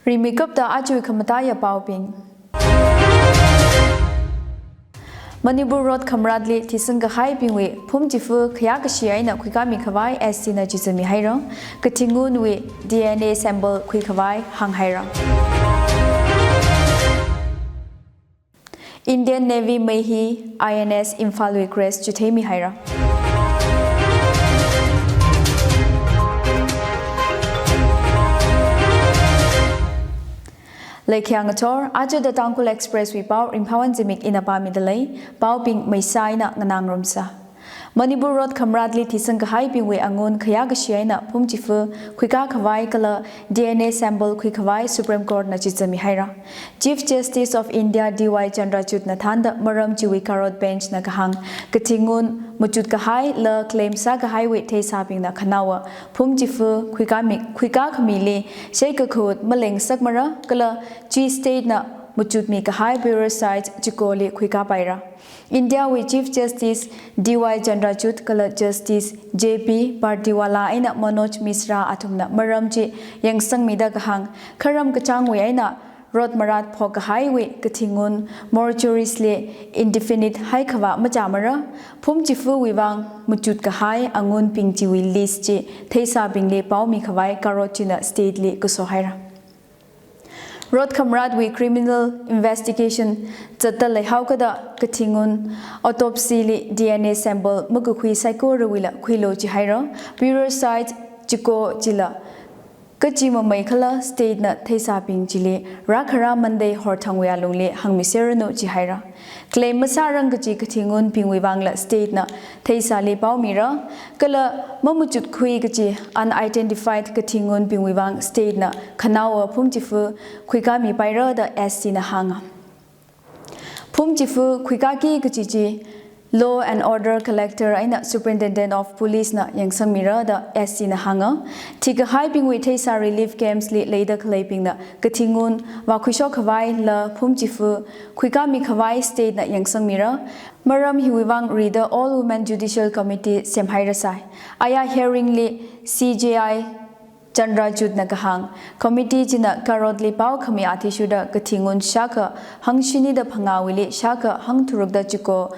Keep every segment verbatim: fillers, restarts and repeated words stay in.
Rimeikapta aja khamataiya paobing. Manipur Road Khamratli thisang kahaibingwui phum chifa khayākashi eina khuikāmi khavai S T na chichāmi haira. Kathingunwui D N A sample khuikhavai hānghaira. Indian Navy mei hi I N S Imphal wui crest chitheimi haira. Leikhiya ngathor, aja The Tangkhul Express wui pao Ringphāwon Zimik ina pāmida lei, paobing maisā eina nganāngarumsa. Manipur Road Khamratli thisang kahaibingwui angun khayākashi eina phum chifa khuikā khavai kala D N A sample khuikhavai Supreme Court na chichāmi haira. Chief Justice of India D Y Chandrachud na thānda maram chiwui karot bench na kahāng, kathingun machut kahai la claim sākahaiwui theisābingna khanaowa phum chifa khuikāmi, khuikā khamili shei kakhut maleng sakmara kala chi state na machutmi kahai bureau site chikoli khuikā paira. India wui Chief Justice D Y Chandrachud kala Justice J P Pardiwala eina Manoj Misra athumna maram chi yangsangmida kahāng, kharam kachāngwui eina rot marat phok kahaiwui kathingun mortuaries li indefinite haikhavā machāmara, phum chifawui vang machut kahai angunbing chiwui list chi theisābingli paomi khavai karot china state li kaso haira. Road Khamratwui criminal investigation zatda leihaokada kathingun autopsy li D N A sample makakhui saikorawuila khuilu chihaira. Bureau site chiko chila kachi mamei khala state na theisābing chili rākhara Monday horthangwui alungli hāngmiserranu chihaira. Claim masārang kachi kathingunbingwui vangla state na theisāli paomira, kala mamachutkhui kachi unidentified kathingunbingwui vang state na khanaowa phum chifa khuikāmi paira da S T na hānga. Phum chifa khuikāki kachi chi Law and Order Collector eina Superintendent of Police na yangsangmira da S T na hānga. Thikahaibingwui theisā relief camps li leida khaleibingna kathingun vākhuishok khavai la phum chifa khuikāmi khavai state na yangsangmira. Maram hiwui vang rida All Women Judicial Committee semhairasai. Aya hearing li C J I Chandrachud na kahāng, committee china karotli paokhami athishurda kathingun shākha hangshini da phangāwuili shākha hangtharukda chiko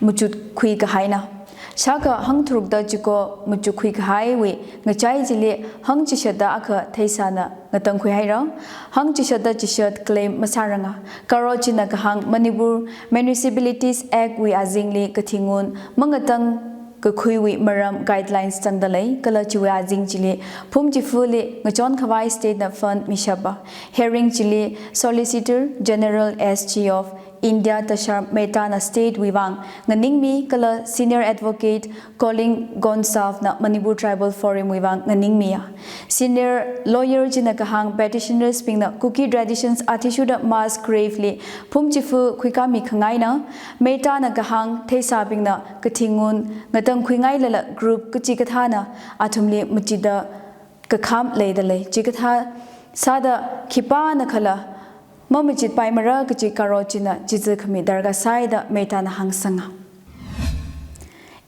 machutkhui kahaina. Shākha hangtharukda chiko machukkhui kahaiwui ngachai chili hangchishatda akha theisāna ngatangkhui haira. Hangchishatda chishat claim masāranga. Karot china kahāng, Manipur Municipalities Act wui azingli kathingun mangatang kakhuiwui maram guidelines zangda lei, kala chiwui azing chili phum chifali ngachon khavai state na fund mishapa. Hearing chili Solicitor General S G of India Tushar Mehta na state wui vang nganingmi kala Senior Advocate Colin Gonsalve na Manipur Tribal Forum wui vang nganingmiya. Senior lawyer china kahāng, petitioners bingna Kuki traditions athishurda mass grave li phum chifa khuikāmi khangaina. Mehta na kahāng, theisābingna kathingun ngatangkhuingailala group kachikathāna athumli machida kakham leida lei. Chikathā sāda khipānakhala mamachitpaimara kachi karot china chizakhami darkar sai da Mehta na hāngsanga.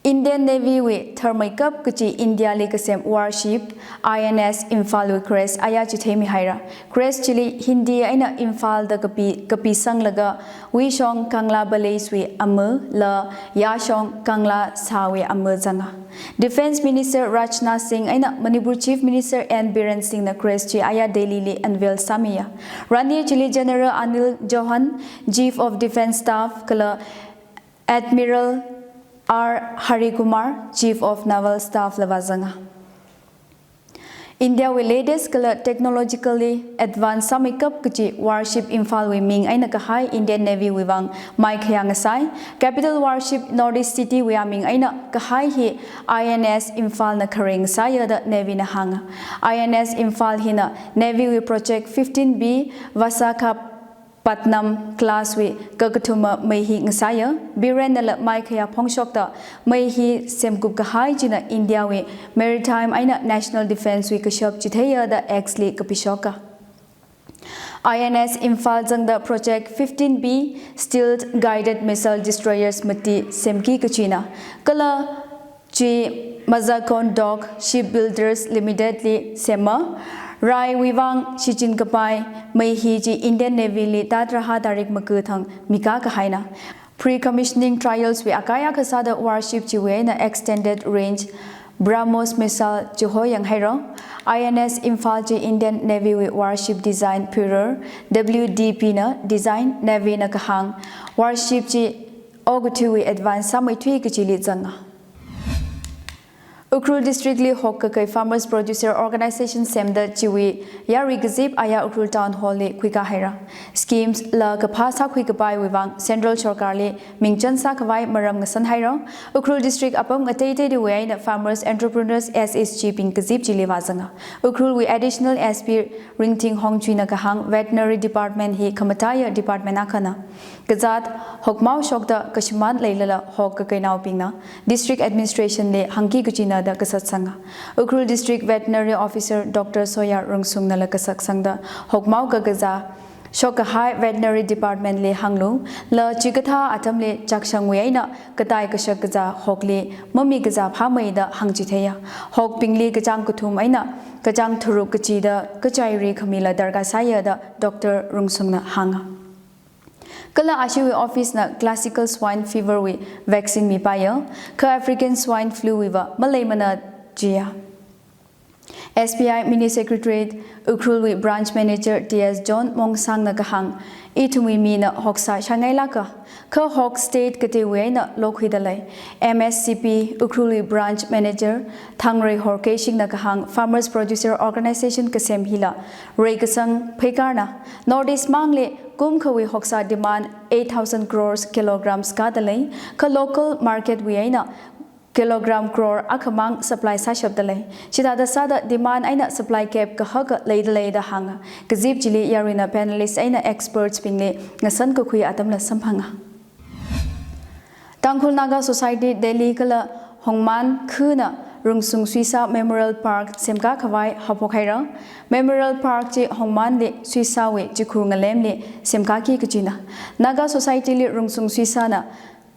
Indian Navy wui tharmeikap kachi India li kasem warship I N S Imphal wui crest aya chitheimi haira. Crest chili Hindi eina Imphal da kapi, kapisanglaga Uishong Kangla Palace wui ama la Yashong Kangla Sawui ama zanga. Defence Minister Rajnath Singh eina Manipur Chief Minister N Biren Singh na crest chi aya Delhi li unveil sāmiya. Rani chili General Anil Chauhan, Chief of Defence Staff, kala Admiral R Hari Kumar, Chief of Naval Staff la vāzanga. India wui latest kala technologically advanced sāmeikap kachi warship Imphal wui ming eina kahai Indian Navy wui vang maikhayā ngasai. Capital warship North East City wui aming eina kahai hi I N S Imphal na khareng sāya da Navy na hānga. I N S Imphal hina Navy wui Project fifteen B Visakhapatnam class wui kakathuma mei hi ngasāya. Biren nala maikhayā phongshokta mei hi semkup kahai china India wui maritime eina national defence wui kashap chitheiya da X li kapishoka. I N S Imphal zangda Project fifteen B stealth guided missile destroyers mati semki kachina. Kala chi Mazagon Dock Shipbuilders Limited li sema. Raiwui vang shichin kapai mei hi chi Indian Navy li tat raha tarik maku thang mikā kahaina. Pre-commissioning trials wui akaya kasāda warship chiwui eina extended range BrahMos missile chihoyang haira. I N S Imphal chi Indian Navy wui warship design phuira, W D P na design, Navy na kahāng. Warship chi okathuiwui advance sāmeithui kachili zanga. Ukhrul District li hok kakai Farmers Producer Organization semda chiwui yarui kazip aya Ukhrul Town Hall li khuikā haira. Schemes la kaphā sākhui kapaiwui vang Central Sorkar li mingchan sākhavai maram ngasan haira. Ukhrul District apam ngateiteida wui eina Farmers Entrepreneurs S H G bing kazip chili vāzanga. Ukhrul wui Additional S P Ringting Hongchuina kahāng Veterinary Department hi khamataiya department akhana. Kazāt hokmao shokda kashimān leilala hok kakainaobingna District Administration li hāngki kachina da kasatsanga. Ukhrul District Veterinary Officer Doctor Soya Rungsungna la kasaksangda hokmao kakazā shok kahai Veterinary Department li hānglu, la chikathā atamli chakshangwui eina katai kashak kazā hokli mami kazā phāmeida hāngchitheiya. Hokbingli kachāng kathum eina kachāng tharuk kachida kachairi khamila darkar sāya da Doctor Rungsungna hānga. Kala ashiwui office na classical swine fever wui vaccine mipaiya, kha African swine flu wuiva maleimana jiya. S B I Mini Secretariat Ukhrul wui Branch Manager T S John Mongsangna kahāng, ithumwui mina hoksa shangailaka, kha hok state kateiwui eina lokhuida lei. M S C P Ukhrul wui Branch Manager Thangrei Horkeishingna kahāng, Farmers Producer Organization kasem hila reikasang pheikarna. North East mangli kumkhawui hoksa demand eight thousand crores kilograms kāda lei, kha local market wui eina kilogram crore akhamang supply sāshapda lei. Chithāda sāda demand eina supply gap kahaka leida lei da hānga. Kazip chili yaruina panelist eina experts bingli ngasan kakhui atamla samphanga. Tangkhul Naga Society Delhi kala Hongman khuna Rungsung Suisa Memorial Park semkā khavai haophok haira. Memorial Park chi Hongmanli Suisawui chikhur ngalemli semkāki kachina. Naga Society li Rungsung Suisana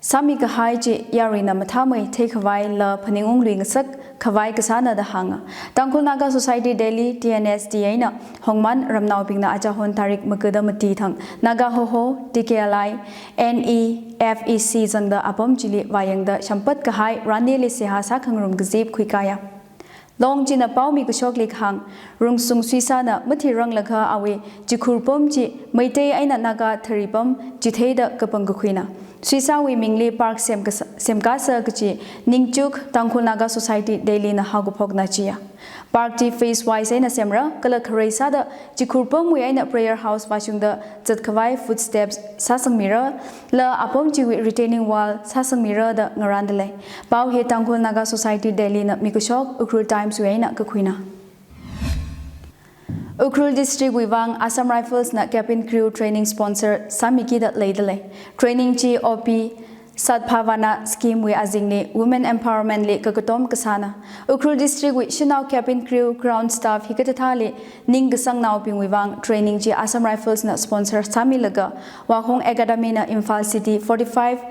sāmi kahai chi yaruina mathāmei theikhavai la phaningung luingasak khavai kasāna da hānga. Tangkhul Naga Society Delhi, T N S D eina Hongman ramnaobingna achahon tarik makuda mati thang Naga Hoho, T K L I, N E F E C zangda apam chili vāyangda shampat kahai ranili seihā sākhangarum kazip khuikāya. Long china pao mikashokli kahāng, Rungsung Suisana mathiranglaga awui chikhur pam chi Meitei eina Naga tharipam chitheida kapang kakhuina. Suisawui mingli park semkasa-, semkāsa kachi ningchuk Tangkhul Naga Society Delhi na haokaphokna chiya. Park chi phase wise eina semra, kala kharei sāda chikhur pamwui eina prayer house vāshungda zatkhavai footsteps sāsangmira, la apam chiwui retaining wall sāsangmira da ngarānda lei. Pao hi Tangkhul Naga Society Delhi na mikashok Ukhrul Times wui eina kakhuina. Ukhrul District wui vang Assam Rifles na cabin crew training sponsor sāmikida leida lei. Training chi O P Sadbhavana Scheme wui azingli Women Empowerment li kakatom kasāna. Ukhrul District wui shanao cabin crew, ground staff hikathāthāli ningkasangnaobingwui vang training chi Assam Rifles na sponsor sāmilaga Wakhong Academy na Imphal City forty-five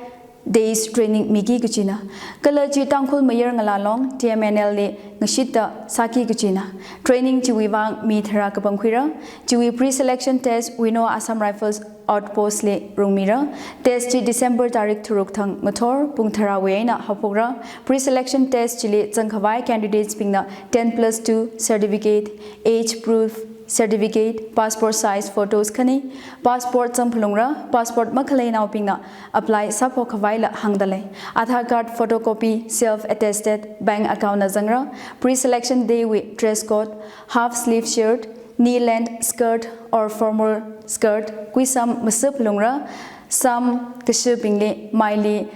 days training miki kachina. Kala chi Tangkhul Mayar Ngala Long T M N L li ngashitda sāki kachina. Training chiwui vang mi tharā kapangkhuira. Chiwui pre-selection test Wino Assam Rifles Outpost li rungmira. Test chi December tarik tharuk thang ngathor pung tharāwui eina haophokra. Pre-selection test chili zangkhavai candidates bingna ten plus two certificate, age proof certificate, passport size photos khani, passport zangphalungra. Passport makhaleinaobingna apply sāphokhavaila hāngda lei. Aadhaar card photocopy, self attested bank account na zangra. Pre-selection day wui dress code, half sleeve shirt, knee length skirt or formal skirt, kuisam masāphalungra. Sam kashibingli maili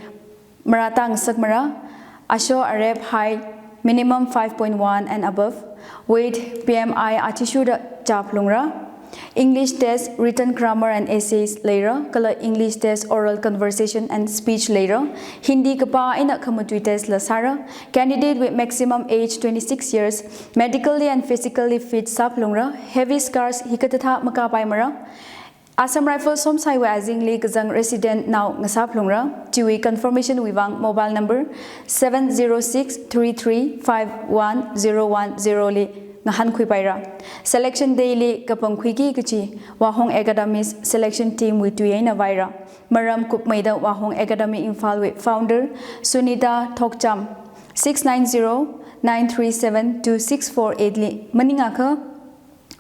marātang sakmara. Asho arep height minimum five point one and above. Weight B M I athishurda chāphalungra. English test, written grammar and essays leira, kala English test, oral conversation and speech leira. Hindi kapā eina khamatui test la sāra. Candidate wui maximum age twenty-six years, medically and physically fit sāphalungra. Heavy scars hikathāthā makāpaimara. Assam Rifles Somsaiwui azingli kazang resident nao ngasāphalungra. Chiwui confirmation wui vang mobile number seven zero six three three five one zero one zero li ngahānkhuipaira. Selection day li kapangkhuiki kachi Wahong Academy's selection team wui tui eina vaira. Maram kupmeida Wahong Academy Imphal wui founder Sunita Thokcham six nine zero nine three seven two six four eight li maningakha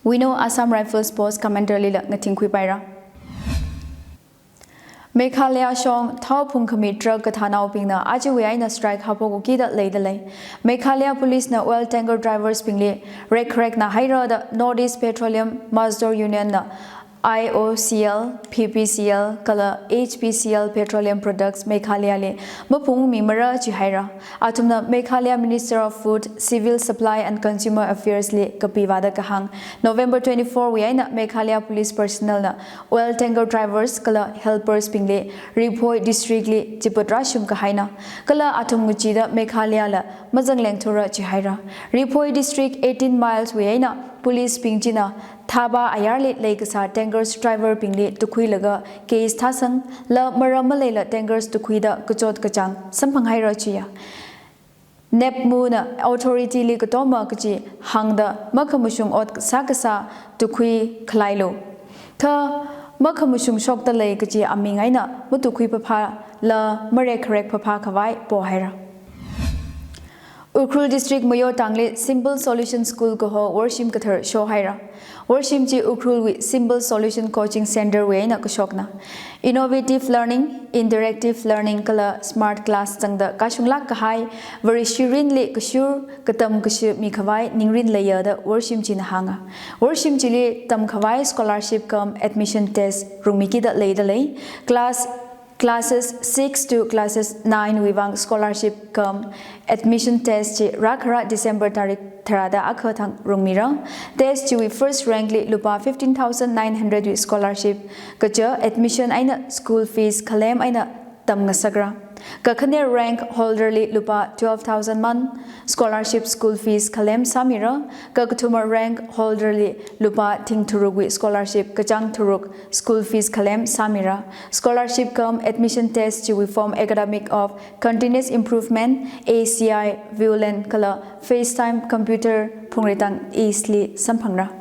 Wino Assam Rifles Post Commander lila ngathingkhuipaira. Meghalaya shong thao phungkhami truck kathānaobingna ajawui eina strike haophokki da leidalei. Meghalaya Police na oil tanker drivers bingli rekrekna haira da North East Petroleum Mazdoor Union na I O C L, P P C L kala H P C L Petroleum Products Meghalaya li mapung mimara jihaira. Athumna Meghalaya Minister of Food, Civil Supply and Consumer Affairs li kapiva da kahāng. November twenty-four wui eina Meghalaya Police personnel na oil tanker drivers kala helpers bingli Ri Bhoi District li chipatra shumkahaina. Kala athum nguchida Meghalaya la mazanglengthura jihaira. Ri Bhoi District eighteen miles wui eina police bing china Thaba ayarli leikasā tankers driver bingli tukhuilaga case thāsangla maram maleila tankers tukhuida kachot kachāng samphanghaira jiya. NEPMU na authority li katoma kachi hāngda makhamashung ot sākasā tukhui khalailu. Kha makhamashung shokdalei kachi aming eina matukhui phapha la marekrek phapha khavai pohaira. Ukhrul District Mayo Tangli Simple Solution School kaho worshim kathar shohaira. Worshim chi Ukhrul wui Simple Solution Coaching Center wui eina kashokna. Innovative learning, interactive learning kala smart class zangda kashunglāk kahai, varishirinli kashur katam kashi mikhavai ningrin leiya da worshim china hānga. Worshim chili tamkhavai scholarship cum admission test rungmiki da leidalei. Class Classes six to classes nine wui vang scholarship cum admission test chi rākhara December tarik tharāda akha thang rungmira. Test chiwui first rank li lupā fifteen thousand nine hundred wui scholarship kaja admission eina school fees khalem eina tamngasakra. Kakhane rank holder li lupā twelve thousand man scholarship school fees khalem sāmira. Kakathuma rank holder li lupā thing tharuk wui scholarship kachāng tharuk school fees khalem sāmira. Scholarship cum admission test chiwui form Academy of Continuous Improvement, A C I, Viewland kala FaceTime Computer Phungreitang East li samphangra.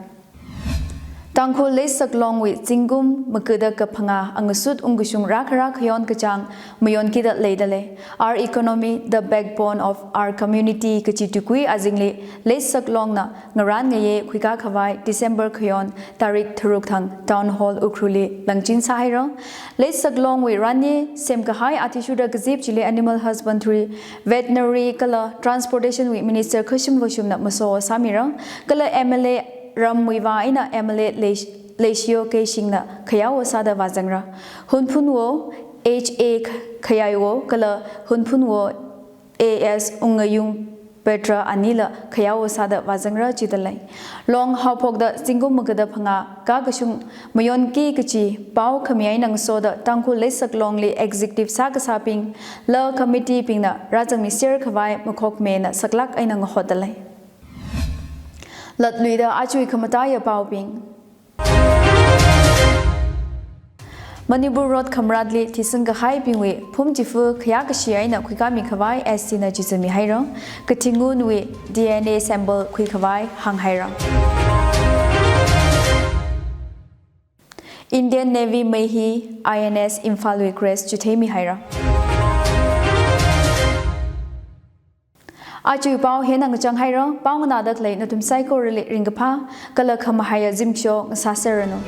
Tangkhul Leisak Long wui zingkum magada kaphangā angasut ungkashung rākhara khayon kachāng mayonkida leidalei. Our economy, the backbone of our community kachi tukui azingli Leisak Long na ngarān ngayei khuikakhavai December khayon tarik tharuk thang Town Hall Ukhrul li langchin sāhaira. Leisak Long wui ranye semkahai athishurda kazip chili Animal Husbandry, Veterinary kala Transportation wui Minister Khashim Vashum na maso sāmira. Kala M L A Ramwuiva eina M L A Leish-, Leishiyo Keishing na khayao sāda vāzangra. Hunphunwo H A Khayaiwo kala Hunphunwo A S Ungayung Petra anila khayao sāda vāzangra jidalei. Long haophokda zingkum magada phangā kakashung mayonki kachi pao khami eina ngasoda Tangkhul Leisak Long li executive sākasābing la committee bingna rāzangmi ser khavai makhokmena saklāk eina ngahotdalei. Latluida ajawui khamataiya paobing. Manipur Road Khamratli thisang kahaibingwui phum chifu khayākashi eina khuikāmi khavai S C na chichāmi haira. Kathingunwui D N A sample khuikhavai hānghaira. Indian Navy mei hi I N S Imphal wui crest chitheimi haira. Ajawui pao hina ngachang haira, pao nganāda khalei nathum saikorali ringkaphā kala khamahaiya zimiksho ngasāserranu.